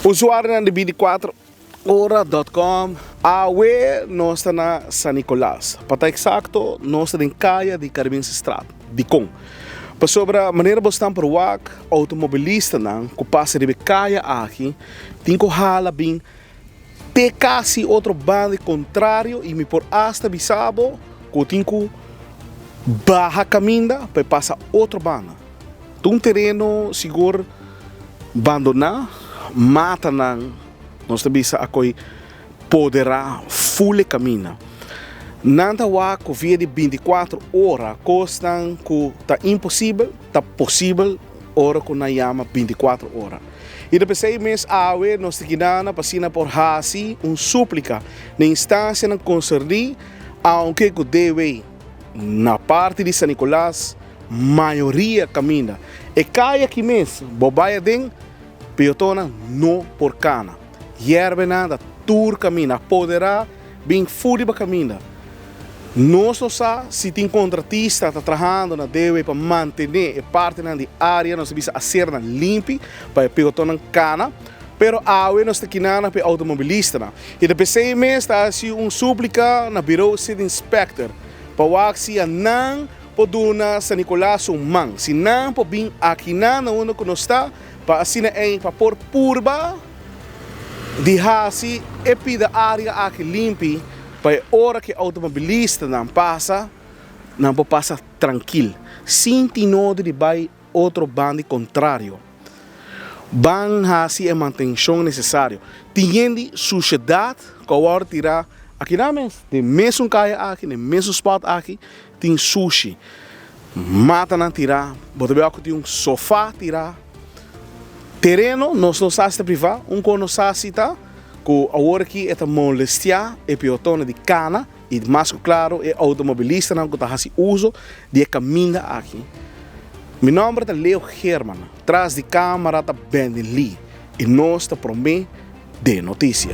Usuarionan di 24 ora dot com, Awe nos ta na San Nicolas. Pa ta exacto, nos ta den caya di Caribensestraat. Dicon? Pasobra manera bo stan por wak, automobilistanan cu pasa riba e caya aki tin cu hala bin te casi otro banda di contrario y mi por hasta bisa bo cu tin cu baha caminda pa e pasa otro banda. Ta un tereno sigur bandoná, matanan nos ta bisa a koe poderá ful e kaminda. Nan ta wak ku via di bintikuater ora kosnan ku ta imposibel ta posibel ora ku nan yama bintikuater ora. I ta p'esei mes awe nos ta kinana pa asina por hasi un súplika na instansianan konserní aunke ku DW na parti di San Nicolas Mayoria kaminda e kai aki mes bo bai aden, peotonnan no por kana. Yerbenan ta tur kaminda, apoderá bin fu riba kaminda. Nos no sa si tin kontratista ta trahando na DW pa mantené e partinan di área, nos ta bisa asernan limpi pa e peotonnan kana, pero awe nos ta kinana pa e outomobilistanan. I ta p'esei mes ta hasi un súplika na Birou City Inspector pa wak si a nan por duna San Nicolas un man, si nan por bin akinan na unda ku nos ta, pa asina ei pa por purba di hasi e pida área aki limpi, pa e ora ku e outomobilistanan pasa, nan por pasa trankil, sin tin nodi di bai otro banda kontrario. Ban hasi e mantenshon nesesario. Tin hende sushedat ku a wòrdu tirá akinan mes, den mesun kaya aki, den mesun spòt aki, Tin sushi, matanan tirá, bo ta bira ku tin un sofá tirá. Tereno nos no sa si ta privá, un kon nos sa si ta ku awor aki e ta molestiá e peotonnan di kana i mas ku klaro e outomobilistanan ku ta hasi uso di e kaminda aki. Mi nòmber ta Leo Geerman, tras di kámara ta Benny Lee i nos ta promé den notisia.